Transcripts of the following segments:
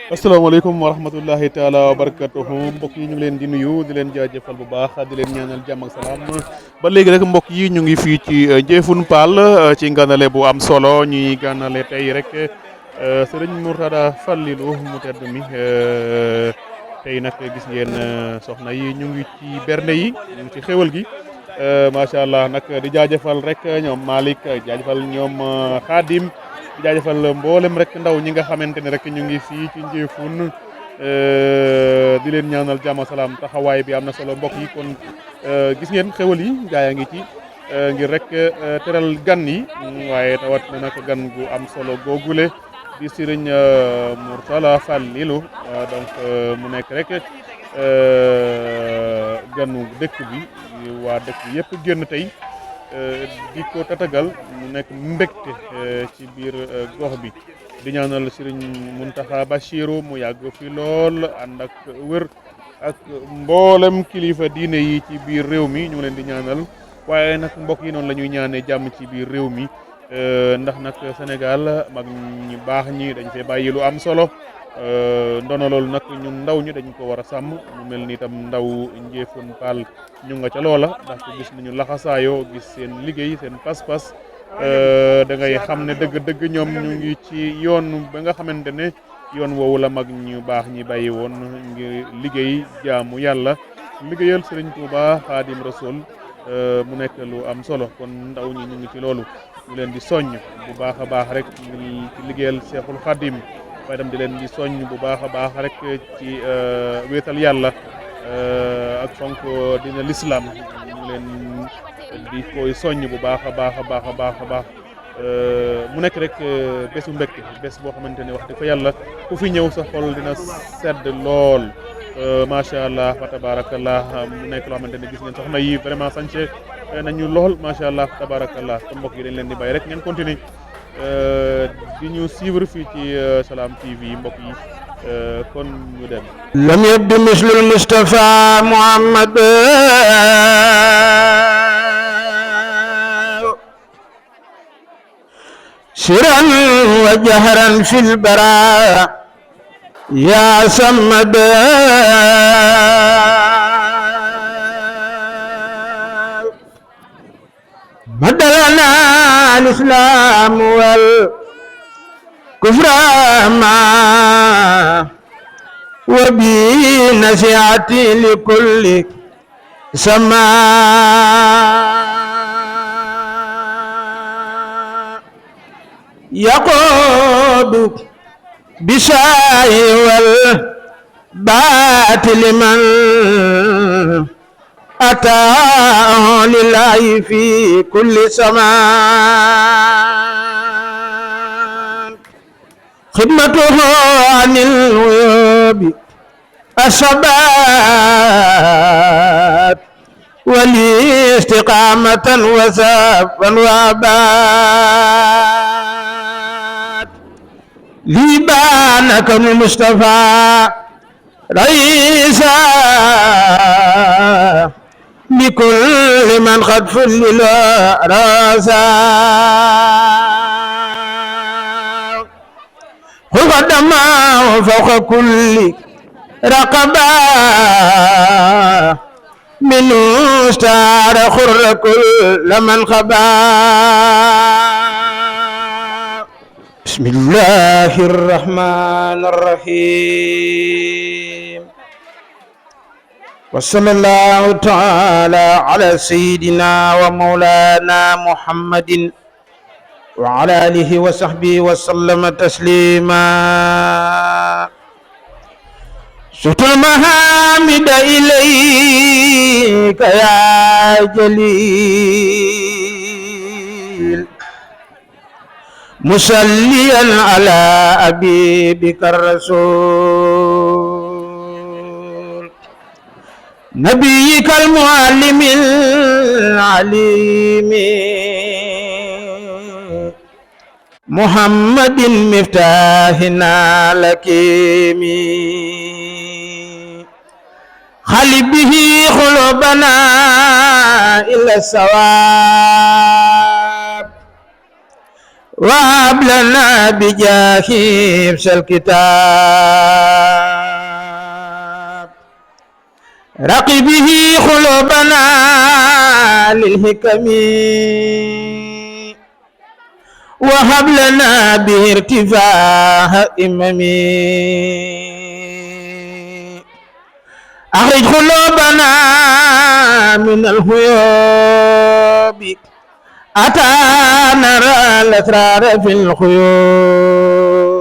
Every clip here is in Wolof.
asalaamaaleykum wa rahmatullahi taala wa barakatuhu mbokk yi ñu ngi leen di nuyu di leen jaajëfal bu baax di leen ñaanal jàmm ak salaam ba léegi rek mbokk yi ñu ngi fii ci Ndiéfoune Paal ci nganale bu am solo ñuy ganale tey rek sëriñ Mourtada Fallilou mu tedd mi tey nag gis ngeen soxna yi ñu ngi ci bernde yi ñu ngi ci xéwal gi macha allah nag di jaajëfal rek ñoom Malick jaajëfal ñoom Khadim jaajëfal mboolem rek ndaw ñi nga xamante ne rek ñu ngi fii ci Ndiéfoune di leen ñaanal jàmm salaam taxawaay bi am na solo mbokk yi kon gis ngeen xewal yi gaa yaa ngi ci ngir rek teral gan yi waaye tawat na nag gan gu am solo googule di sëriñ Mourtada Fallilou donc mu nekk rek ganu dëkk bi waa dëkk bi yëpp génn tey di ko tatagal mu nekk mbégte ci biir gox bi di ñaanal Serigne Mountakha Bachirou mu yàgg fi lool ànd ak wër ak mboolem kilifa diine yi ci biir réew mi ñu ngi leen di ñaanal waaye nag mbokk yi noonu la ñuy ñaanee jàmm ci biir réew mi ndax nag Sénégal mag ñi baax ñi dañ fee bàyyi lu am solo ndono loolu nag ñun ndaw ñi dañ ko war a sàmm mu mel ni itam ndaw Ndiéfoune Paal ñu nga ca loola ndax ko gis nañu laxasaayoo gis seen liggéey seen pas-pas da ngay xam ne dëgg-dëgg ñoom ñu ngi ci yoon ba nga xamante ne yoon woowu la mag ñu baax ñi bàyyi woon ngir liggéey jaamu yàlla liggéeyal Sëriñ Tuuba Xaadim Rasul mu nekk lu am solo kon ndaw ñi ñu ngi ci loolu ñu leen di soññ bu baax a baax rek ci liggéeyal Seexul Xaadim waaye tam di leen di soññ bu baax a baax rek ci wéetal yàlla ak fonk dina l'islam ñu leen di koy soññ bu baax a baax a baax a baax a baax mu nekk rek bésu mbégte bés boo xamante ne wax dëgg fa yàlla ku fi ñëw sa xol dina sedd lool macha allah fa tabarakallah mu nekk loo xamante ne gis ngeen soxna yi vraiment sañse nañu lool macha allah fa tabarakallah te mbokk yi dañ leen di bàyyi rek ngeen continuer di ñu suivre fii ci Salam TV mbokk yi kon ñu dem lam yabdu mislul Mustafa Muhammad siran wa jahran fil bara ya samad badalana al-islam wal kufra ma wa bi nasiati li kulli sama yaqudu bishayi wal batil man ata lillahi fi kulli sama خدمته عن الغيوب الثبات ولي استقامة وثابا وابات لي بان كون المصطفى رئيسا لكل من قد فلل راسا هو دماء فوق كل رقبة من استار خر كل من خبا بسم الله الرحمن الرحيم وصلى الله تعالى على سيدنا ومولانا محمد وعلى آله وصحبه وسلم تسليما سوت المحامد إليك يا جليل مصليا على أبيبك الرسول نبيك المعلم العليم محمد مفتاحنا الحكيم خلي به قلوبنا إلى الصواب وهب لنا بجاه حفظ الكتاب رقي به قلوبنا للحكم وهب لنا به ارتفاع إمامي أخرج قلوبنا من الغيوب أتى نرى الأسرار في الخيوب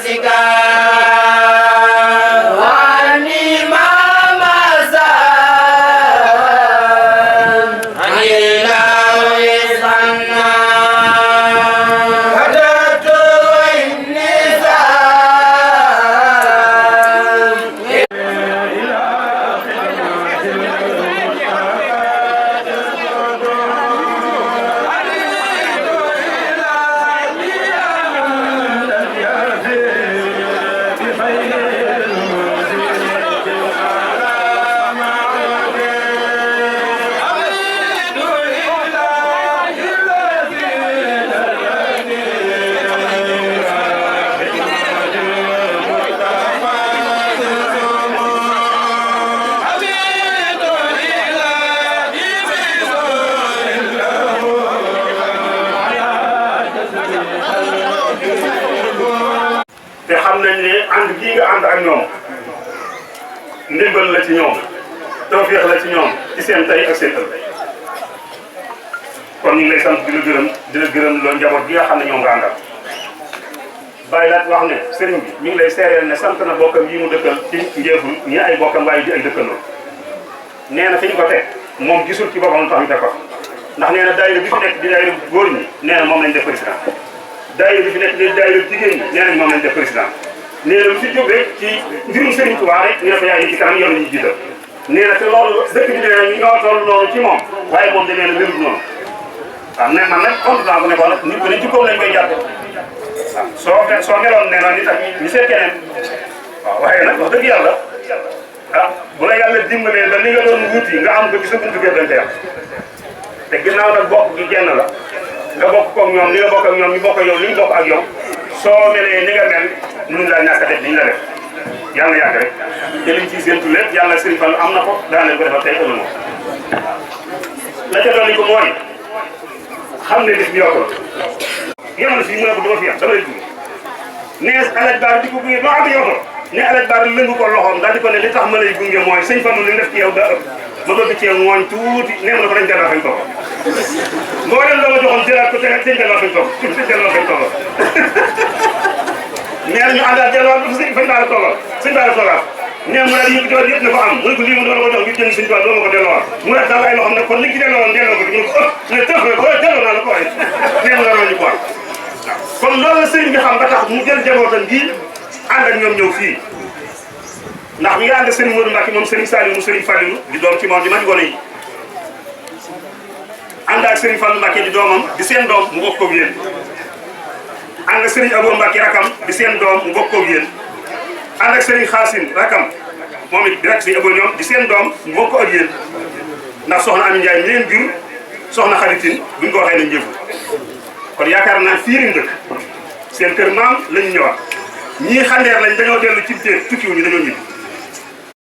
Sika xam nañ ne ànd gii nga ànd ak ñoom ndimbal la ci ñoom tawfeex la ci ñoom ci seen tey ak seen ëllëg kon ñu ngi lay sant di la gërëm loo njaboot gi nga xam ne ñoom nga àndal bàyyi laat wax ne sëriñ bi mi ngi lay seereel ne sant na bokkam yi mu dëkkal ci Njéeful ñi ay bokkam waaye di ay dëkkandoo nee na fi ñu ko teg moom gisul ci boppam lu tax ñu teg ko ndax nee na daayira bi fi nekk di daayira góor ñi nee na moom lañ def président daayira bi fi nekk di daayira jigéen ñi nee nañ moom lañ def président nee na lu fi jóg rek ci mbirum Sëriñ Tuubaa rek ñu ne ko yaay ni ci kanam yow la ñuy jiital nee na te loolu dëkk bi nee na ñu ñoo toll noonu ci moom waaye moom demee na mérut noonu waaw ne man nag kontaan bu nekkoon nag nit ko ne jikkoom lañ koy jàppe waaw soo meloon nee na nit ak ñu seet keneen waaw waaye nag wax dëgg yàlla ah bu la yàlla dimbalee ba li nga doon wuti nga am ko ci sa buntu kër dañ koy am te ginnaaw nag bokk gi genn la nga bokk koog ñoom li nga bokk ak ñoom ñu bokk ak yow li ñu bokk ak yow soo melee ni nga mel mënuñ laa ñàkk a def li ñu la def yàlla yàgg rek te liñ ciy séntu lépp yàlla Serigne Fallou am na ko daan leen ko defal tey ëllëg moom la ca dolli ko mooy xam ne bis bi yokku la yemal fii mu ne ko dama fi am dama lay gunge nees alaj baar di ko gunge doo am yow ne alaj baar lëngu ko loxoom daal di ko ne li tax ma lay gunge mooy sëñ Fallou li def ci yow daa ëpp ma bëgg cee mooñ tuuti neem na ko dañ delloo fañ toog moo leen la ma joxoon jëlaat ko te dañ delloo fañ toog dañ delloo fañ toog nee ñu àndaat delloo fañ baala toogal sëñ baala toogal nee mu daal yëpp joor yëpp na ko am mu ne ko lii ma doon ko jox ngir jënd sëñ Tuubaa doo ma ko delloo mu ne daal ay loo xam ne kon li ci delloo woon delloo ko ci mu ne ko ëpp ne tëf rek delloo naa la ko waaye nee mu la roñu ko kon loolu la sëriñ bi xam ba tax mu jël jabootam bii ànd ak ñoom ñëw fii ndax mi nga ànd ak Serigne Modou Mbacke moom Serigne Saliou mu Serigne Fallou di doom ci moom di magi gone yi ànd ak Serigne Fallou Mbacke di doomam di seen doom mu bokk koog yéen ànd ak Serigne Abo Mbacke rakam di seen doom mu bokk koog yéen ànd ak Serigne Xaasim rakam moom it di rek Serigne Abo ñoom di seen doom mu bokk ak yéen ndax soxna Ami Ndiaye mi leen jur soxna xaritin buñ ko waxee nañ jëfu kon yaakaar naa fii lañ dëkk seen kër maam lañ ñëwaat ñii xandeer lañ dañoo dellu ci biir tukkiwuñu dañoo ñibbi